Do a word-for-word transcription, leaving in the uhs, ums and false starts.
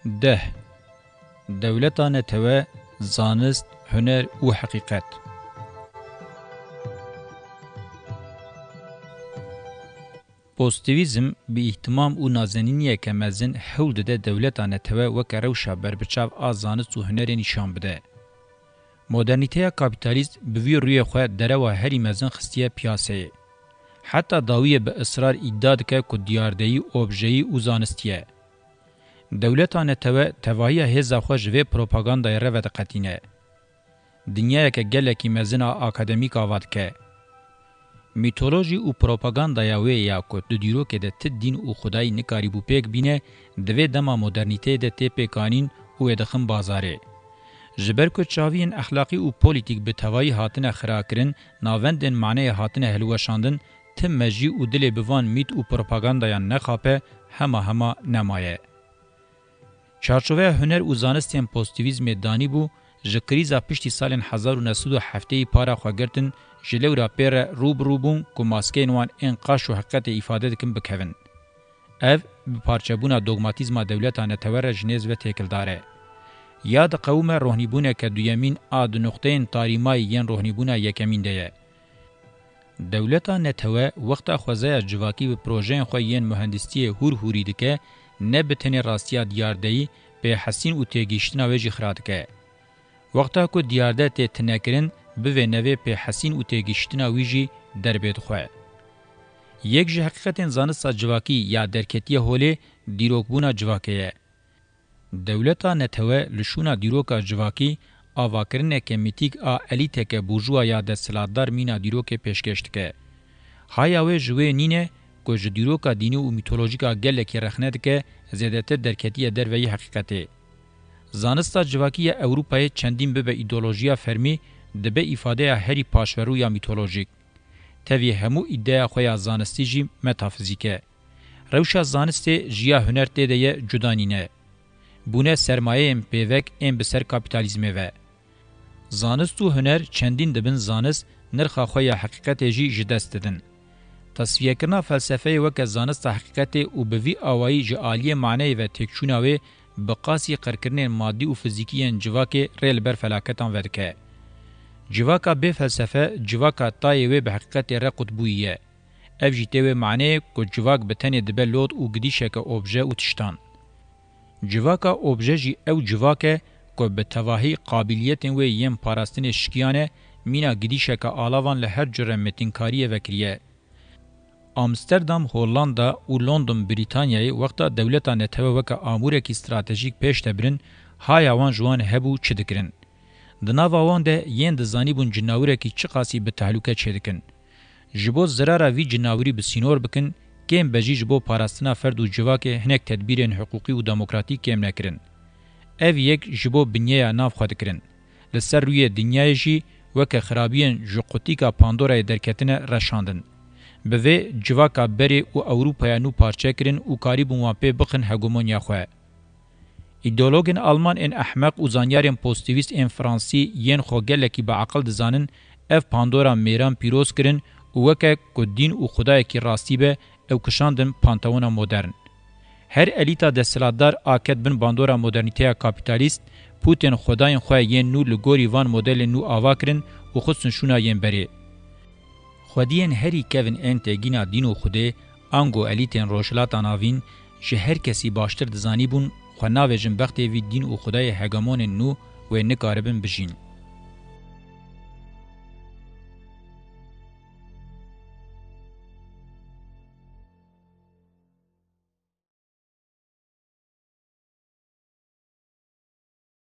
Deh. Dewleta netewe, zanist, huner û heqîqet. Pozîtîvîzm bi îhtimam û nazenîniyeke mezin hewl dide dewleta netewe weke rewşa berbiçav a zanist û hunerê nîşan bide. Modernîteya kapîtalîst bi vî rûyê xwe derewa herî mezin xistiye piyaseyê. Heta dawiyê bi israr îdia dike ku diyardeyî, objeyî û zanistî ye. Dewleta netewe tevahiya hêza xwe ji vê propagandayê re vediqetîne. Dinyayeke gelekî mezin a akademîk ava dike. Mîtolojî û propagandaya wê ya ku di dîrokê de ti dîn û xwedayî nikarîbû pêk bîne, di vê dema modernîteyê de tê pêkanîn û wê dixin bazarê. Ji ber ku çaviyên exlaqî û polîtîk bi tevayî hatine xirakirin, navendên maneyê hatine hilweşandin, tim mejî û dilê bi van mît û propagandayan nexape, hema hema nemaye. Çarçoveya huner û zanistên pozîtîvîzmê danîbû, ji krîza piştî salên hezar û neh sed û heftê para xwe girtin, ji lewra pê re rû bi rû bûn ku maskeyên wan ên qaş û heqîqetê îfade dikin bikevin. Ev, bi parçebûna dogmatîzma dewleta netewe re ji nêz ve têkildar e. Ya diqewime rohnîbûneke duyemîn a di nuqteyên tarîmayî yên rohnîbûna yekemîn de ye. Dewleta netewe wexta xwezaya civakî bi projeyên xwe yên muhendistiyê hûr hûrî dike, ne bi tenê rastiya diyardeyî, pêhesîn û têgihiştina wê jî xira dike. Wexta ku diyarde tê tinekirin, bi vê nevê pêhesîn û têgihiştina wî jî derbê dixwe. Yek ji heqîqetên zanista civakî ya derketiye holê, dîrokbûna civakê ye. Dewleta netewe li şûna dîroka civakî avakirineke mîtîk a elîteke burjuwa ya desthilatdar mîna dîrokê pêşkêş dike. Haya wê ji wê nîne ku ji dîroka dînî û mîtolojîk a gelekî rexne dike, zêdetir derketiye derveyî heqîqetê. Zanista civakî ya Ewropayê çendîn bibe îdeolojiya fermî, dibe îfadeya herî paşverû ya mîtolojîk. Tevî hemû îdeya xwe ya zanistî jî metafizîk e. Rewşa zanistê ji ya huner tê de ye cuda nîne. Bûne sermayeyên pêvek ên bi ser kapîtalîzmê ve. Zanist û huner çendîn dibin zanist, nirxa xwe ya heqîqetê jî ji dest didin. Tesfiyekirina felsefeyê weke zanista heqîqetê û bi vî awayî ji aliyê maneyê ve têkçûna wê bi qasî qirkirinên madî û fizîkî yên civakê rê li ber felaketan vedike. Civaka bê felsefe, civaka tayê wê bi heqîqetê re qutbûyî ye. Ev jî tê wê maneyê ku civak bi tenê dibe lot û gidîşeke obje û tiştan. Civaka obje jî ew civak e ku bi tevahî qabîliyetên wê yên parastinê şikiyane, mîna gidîşeke alavan li her cure metînkariyê vekiriye. Amsterdam, Hollanda û London, Brîtanyayê wexta dewleta netewe weke amûrekî stratejîk pêş de birin, haya wan ji wan hebû çi dikirin. Di nava wan de yên dizanîbûn cinawirekî çiqasî bi tehlûke çêdikin. Ji bo zirara vî cinawirî bi sînor bikin, kêm be jî ji bo parastina ferd û civakê hinek tedbîrên hiqûqî û demokratîk kêm nekirin. Ev yek ji bo binyeya nav xwe dikirin. Li ser rûyê dinyayê jî weke xirabiyên ji qutîka Pandorayê derketine reşandin. Bi vê civaka berê û Ewropaya nû parçe kirin û karîbûn wan pê bixin hegemonya xwe. Îdeologên Alman ên ehmeq û zanyarên pozîtîvîst ên Fransî yên xwe gelekî bi aqil dizanin, ev Pandora mêran pîroz kirin û weke ku dîn û xwedayekî rastî be, ew kişandin Panteona modern. Her elîta desthilatdar a ket bin bandora modernîteya kapîtalîst, pûtên xwedayên xwe yên nû li gorî van modelên nû ava kirin û xistin şûna yên berê. Xwediyên herî kevin ên têgîna dîn û xwedê, ango elîtên Rojhilata Navîn, ji her kesî baştir dizanîbûn, xwe navêjin bextê vî dîn û xwedayê hegemonên nû wê nikaribin bijîn.